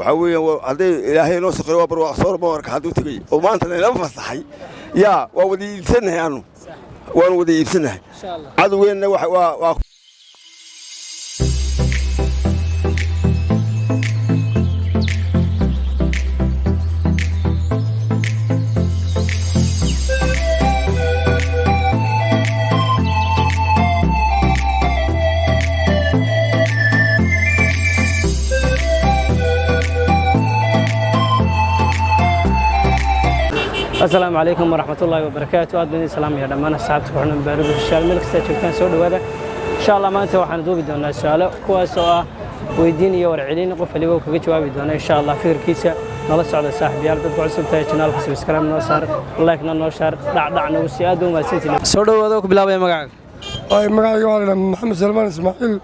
Waxaa weeyaan, hadday Ilaahay noo saqiro, waa barwaaqsoor boqorka hadduu tegey oo maanta naynala fasaxay. Yaa waa wada iibsannahay, anu waanu wada iibsannahay cadowgeenna waa. Asalaamu calaykum waraxmatullaahi wabarakaatu. Aad baan idin salaamaya dhammaan asxaabta ku xidhan Baaruud Official, meel kasta joogtaan, soo dhowaada. Insha Allah maanta waxaan duubi doonaa su'aalo, kuwaas oo ah weydiin iyo warcelin, qof waliba uu kaga jawaabi doono insha Allah fikirkiisa. Nala socda saaxiibayaal. Dadka cusub tahay channelka, subscribe noo saar, like na noo saar, dhacdhac nagu si. Aad u mahadsantihiin. Soo dhowaada, ku bilaabaya magacaaga. Ay, magacayga waxaa la dhahaa Maxamed Salmaan Ismaaciil,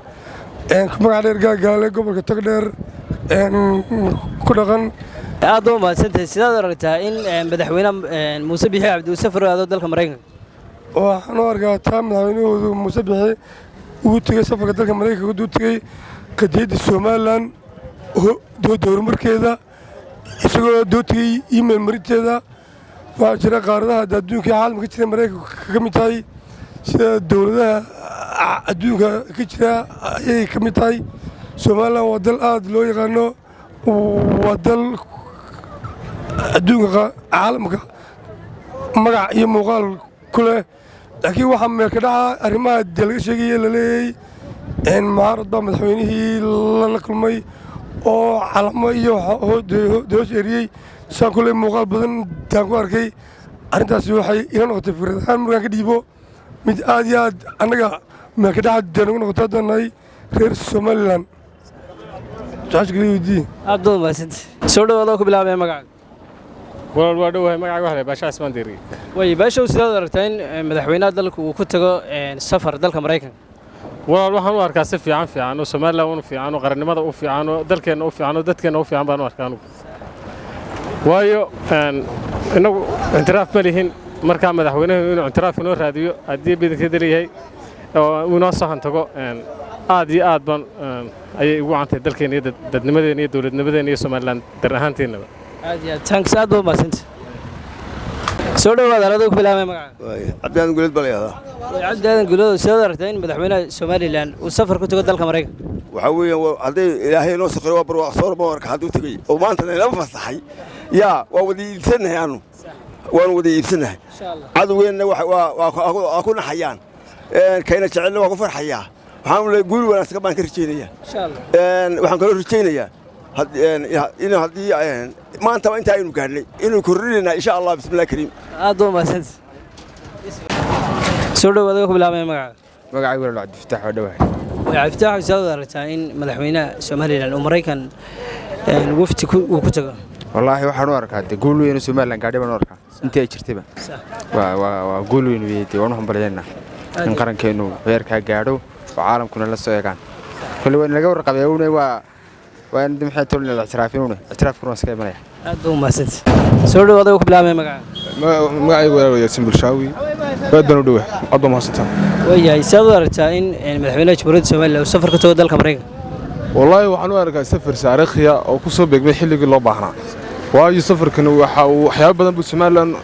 ku magac dheer Gaagaale, gobolka Togdheer ku dhaqan. Aad u mahadsantahay. Sidaad aragtaa in madaxweyne Muuse Bixi Cabdi uu safar u aado dalka Maraykanka? Waxaan u arkaa taa madaxweynahoodu Muuse Bixi uu tegey safarka dalka Maraykanka, uu tegey qadiyadda Somaliland dooda horumarkeeda, isagoo doo tegey email marinteeda. Waxaa jira qaaradaha adduunka caalamka ka jira, Maraykanka ka mid tahay, sida dowladaha adduunka ka jira ayay ka mid tahay. Somaliland waa dal aad loo yaqaano, waa dal adduunka caalamka magac iyo muuqaal ku leh. Laakiin waxaa meelka dhaca arrimaha dee laga sheegaya, laleeyay mucaarad baa madaxweynihii la kulmay oo calamo iyo hoos eriyey. Saan kuley muuqaal badan taan ku arkay, arrintaasi waxay ila noqotay fikrad ahaan markaan ka dhiibo mid aad iyo aad annaga meelka dhaca dee nagu noqoto haddaan nahay reer Somaliland. Su-aasha kala weydii. Aad baad mahadsantahay. Soo dhowaada, ku bilaabaya magacaaga. Walaal, waa dhowahay. Magacayga waxa la Baasha Cismaan Diiri. Way Baashow, sidaad aragtaa in madaxweynaha dalka uu ku tago safar dalka Maraykanka? Walaal, waxaan u arkaa si fiican fiican oo Somaliland u fiican oo qarannimada u fiican oo dalkeenna u fiican oo dadkeenna u fiican baan u arkaa anugu. Waayo, innagu ictiraaf ma lihin. Markaa madaxweynuhu inuu ictiraaf inoo raadiyo haddii badankeeda leeyahay oo uu inoo soo hantago, aad iyo aad baan ayay ugu cantahay dalkeenna iyo dadnimadeenna iyo dowladnimadeenna iyo Somaliland dar ahaanteennaba. Aad iyo aad, thanks, aad baa mahadsantahay. Soo dhowaada, adoo ku bilaabaya magacaaga. Cabdiaadan Guleed baa la yidhahdaa. Way Cabdi Aadan Guulado, sidaad aragtaa in madaxweynaha Somaliland uu safar ku tago dalka Maraykanka? Waxaa weeyaan, hadday Ilaahay noo saqiro, waa barwaaqsoor boqorka hadduu tegey oo maanta naynala fasaxay. Yaa waa wada iibsannahay, anu waanu wada iibsannahay. Cadowgeenna waa ku naxayaan, kayna jecelna waa ku farxayaa. Waxaan leeyahay guul wanaagsan baan ka rajaynayaa. Waxaan kaloo rajaynayaa in haddii maantaba intaa aynu gaadhnay inuu kordhinaynaa insha Allah, bismillahi kariim. Aad baa mahadsantahay. Soo dhowaada, ku bilaabaya magacaaga. Magacaygu walaal Cabdifataax, waa dhowahay. Way Cabdifitaax, sidaad aragtaa in madaxweynaha Somaliland uu Maraykan wafdi uu ku tago? Wallaahi waxaan u arkaa dee guul weyn oo Somaliland gaadhay baan u arkaa intii ay jirtayba. Waa guul weyn weeye dee, waan u hambalyeynaa in qarankeennu heerkaa gaadho oo caalamkuna la soo eegaan. Kolle waa in laga warqabee une, waa in maxay tolin la ictiraafin une, ictiraafkuna waa iska imanaya. Aad baa u mahadsantahay. Soo dhowaada, ku bilaabaya magacaaga. Magacaygu walaal Yaasin Bulshaawi, aad baan u dhowahay, aad baa mahadsantahay. Waayahay, sidaad u aragtaa in madaxweynaha Jamhuuriyadda Somaliland uu safar ku tago dalka Maraykanka? Wallaahi waxaan u arkaa safar taariikhiya oo ku soo beegmay xilligii loo baahnaa, waayo safarkani waxa uu waxyaabo badan buu Somaliland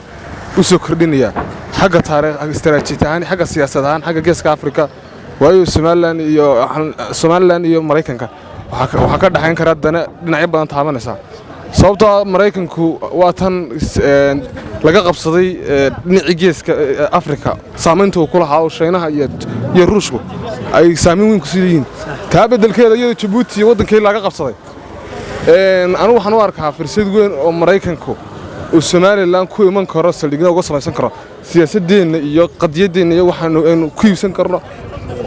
u soo kordhinayaa xagga taariikh, istaraatiiji ahaan, xagga siyaasad ahaan, xagga Geeska Afrika. Waayo Somaliland iyo Maraykanka waxaa ka dhexayn kara dane dhinacyo badan taabanaysa, sababtoo ah Maraykanku waa tan laga qabsaday dhinacii Geeska Afrika saamaynta uu ku lahaa oo Shiinaha iyo Ruushku ay saamayn weyn ku sii leeyihiin. Taa beddelkeeda iyadoo Jabuuti iyo waddankii laga qabsaday, anigu waxaan u arkaa fursad weyn oo Maraykanku uu Somaliland ku iman karo, saldhigna uga samaysan karo, siyaasaddeenna iyo qadiyaddeenna iyo waxaanu aynu ku iibsan karno,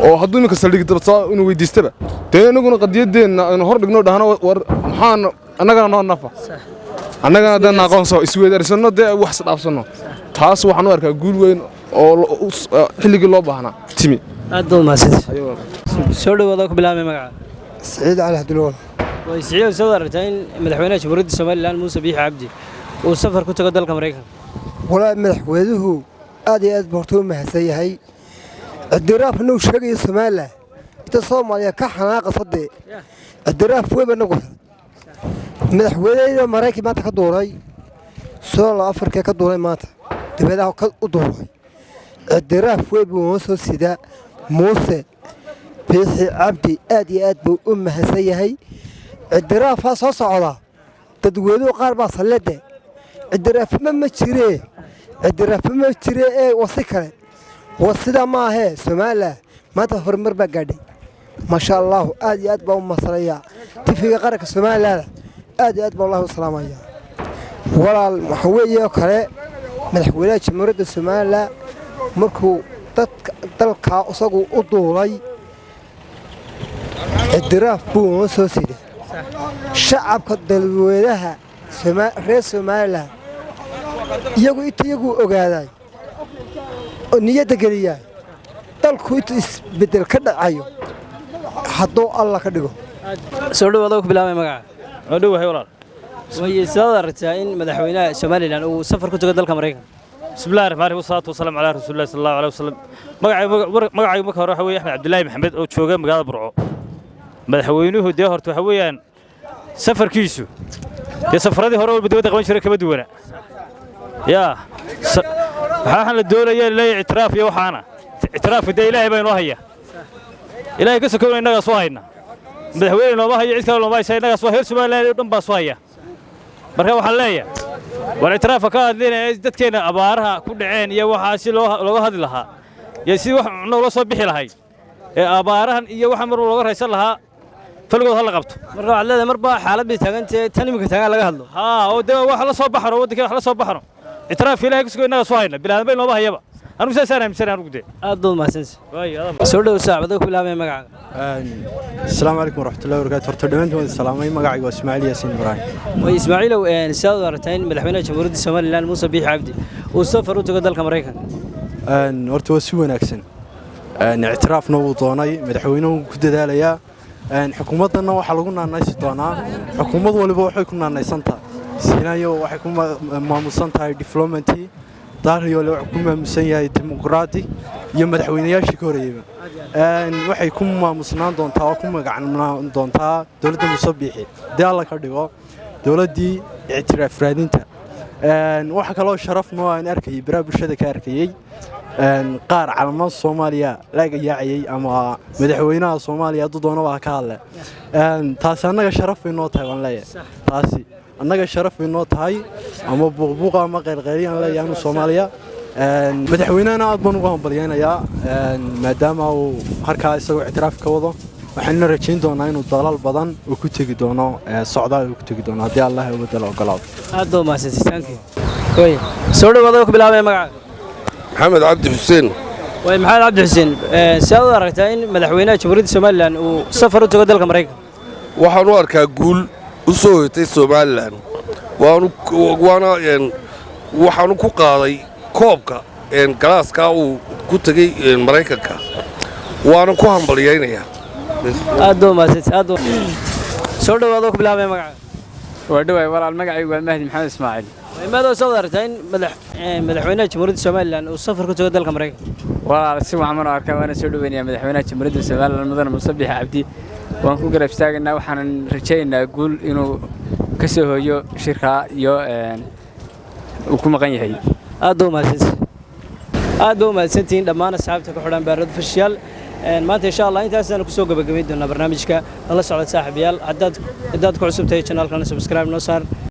oo hadduu iminka saldhig dabsaa inuu weydiistaba dee inaguna qadiyaddeenna aynu hor dhigno, dhahno war maxaan annagana noo nafa, annagana dee aqoonso, isweydaarsanno, dee wax isdhaafsanno. Taas waxaan u arkaa guul weyn oo xilligii loo baahnaa timi. Aad baad mahadsantahay. Soo dhowaada, ku bilaabaya magaca. Siciid Cali Cabdilwal. Way Siciid, soo aragtaa in madaxweynaha Jamhuuriyadda Somaliland Muuse Biixi Cabdi uu safar ku tago dalka Maraykanka? Walaahi madaxweynuhu aad iyo aad buu horta u mahadsan yahay. Ictiraafna uu sheegaya Somaliland inta Soomaaliya ka xanaaqayso dee ictiraaf weyn baa nagu helay. Madaxweynehii Maraykan maanta ka duulay, Sool Afrika ka duulay, maanta dibadaha ka u duulay, ictiraaf weyn buu noo soo sidaa Muuse Biixi Cabdi. Aad iyo aad buu u mahadsan yahay. Ictiraafaa soo socda. Dadweynuhu qaar baa sallede ictiraafma ma jiree, ictiraafma ma jiree ee wasi kale wasida maahee. Somalilan maanta horumar baa gaadhay, maasha Allahu. Aad iyo aad baa u mahadsanaya TV-ga qaranka Somalilan. Aad iyo aad baa wallahi u salaamaya walaal. Waxa weeye oo kale, madaxweynaha Jamhuuriyadda Somalilan markuu dadka dalkaa isagu u duulay, ictiraaf buu noo soo siday. Shacabka dadweynaha reer Somalilan iyagu inta iyagu ogaaday oo niyadda geliyaa dalku intuu isbeddel ka dhacayo, hadduu Alla ka dhigo. Soo dhowaada, ku bilaabay magaca. Waa dhowahay walaal. Way sidaad aragtaa in madaxweynaha Somalilan uu safar ku tago dalka Maraykanka? بسم الله الرحمن الرحيم، والصلاة والسلام على رسول الله صلى الله عليه وسلم. Magacaygu marka hore waxa weeye Axmed Cabdilaahi Maxamed oo jooga magaalada Burco. Madaxweynuhu dee horta waxa weeyaan safarkiisu dee safaradii hore walba dibadda qaban jiray kama duwana. Yaa waxaan la doonayaa leeyahay ictiraaf iyo waxaana ictiraafka dee Ilaahay baa inoo haya. Ilaahay ka sokowna innagaa soo hayna. Madaxweyne nooma hayo, cid kale nooma haysa, innagaa soo heer Somaliland oo dhan baa soo haya. Marka waxaan leeyahay, war ictiraafka ka hadlinaya dadkeena abaaraha ku dhaceen iyo waxaa si looga hadli lahaa iyo si wax cunno ula soo bixi lahayd ee abaarahan iyo waxa mar looga raysan lahaa, faligood ha la qabto. Marka waxaad leedahay marba xaalad bay taagantahay, tan iminka taagan laga hadlo. Haa, oo dee wax la soo baxno, waddanka wax la soo baxno. Ictiraafka Ilaahay ku sugo, innaga soo hayna, bilaadan bay nooma hayaba. Anigu saasaan aaminsanahay anigu dee. Aad baad mahadsantahay. Waayo, adaa. Soo dhow saacbado, ku bilaabay magacaaga. Asalaamu calaykum waraxmatullahi wabarakaatu. Horta dhammaantiin waan salaamay. Magacaygu waa Ismaaciil Yaasiin Ibraahim. Way Ismaaciilow, sidaad u aragtaa in madaxweynaha Jamhuuriyadda Somalilan Muuse Biixi Cabdi uu safar u tago dalka Maraykanka? Horta waa si wanaagsan. Ictiraafna wuu doonay madaxweynuhu, ku dadaalayaa. Xukuumaddanna waxaa lagu naanaysi doonaa, xukuumad waliba waxay ku naanaysantahay. Siinayo waxay ku maamusan tahay development, Daariyoole wuxuu ku maamusan yahay dimuqraadi, iyo madaxweynayaashii ka horreeyeyba waxay ku maamusnaan doontaa oo ku magacnaan doontaa dowladda Muuse Biixi, haddii Alla ka dhigo, dowladdii ictiraaf raadinta. Waxa kaloo sharaf noo aan arkayay, baraha bulshada ka arkayey, qaar calamada Soomaaliya laga yaacayay ama madaxweynaha Soomaaliya hadduu doonaba ha ka hadle. Taasi annaga sharaf bay noo tahay, waan leeyahay. Taasi annaga sharaf bay noo tahay, ama buuqbuuqa ama qaylqayliyaan leeyahay anu Soomaaliya. Madaxweynahana aad baan ugu hambalyaynayaa maadaama uu harkaa isagoo ictiraaf ka wado. Waxaanuna rajayn doonaa inuu dalal badan uu ku tegi doono, socdaal uu ku tegi doono, haddii Allah wadala ogolaado. Aad baad mahadsantahay, thank you. Way soo dhowaada, ku bilaabay magacaaga. Maxamed Cabdi Xuseen. Way Maxamed Cabdi Xuseen, sidaad u aragtaa in madaxweynaha Jamhuuriyadda Somalilan uu safar u tago dalka Maraykanka? Waxaan u arkaa guul u soo hoytay Somalilan, waanu waana waxaanu ku qaaday koobka galaaskaa uu ku tegey Maraykanka, waana ku hambalyaynayaa. Aad baad mahadsantahay. Aad soo dhowaada, ku bilaabay magacaaga. Waa dhawaay walaal, magacaygu waa Mahdi Maxamed Ismaaciil. Maado soo aragtaa in madaxweynaha Jamhuuriyadda Somalilan uu safar ku tago dalka Maraykanka? Walaal, si waxaan u arkaa, waana soo dhaweynayaa madaxweynaha Jamhuuriyadda Somalilan, mudane Muuse Biixi Cabdi. Waan ku garab istaagaynaa, waxaanan rajaynaynaa guul inuu ka soo hooyo shirkaa iyo uu ku maqan yahay. Aad baa umahadsantihiin, aad baa umahadsantihiin dhammaan asxaabta ku xidhan Baarad Official. Maanta insha Allah intaasaan kusoo gabagabayn doonaa barnaamijka. Nala socda saaxiibayaal. Haddaad ku cusub tahay channelkana, subscribe noo saar.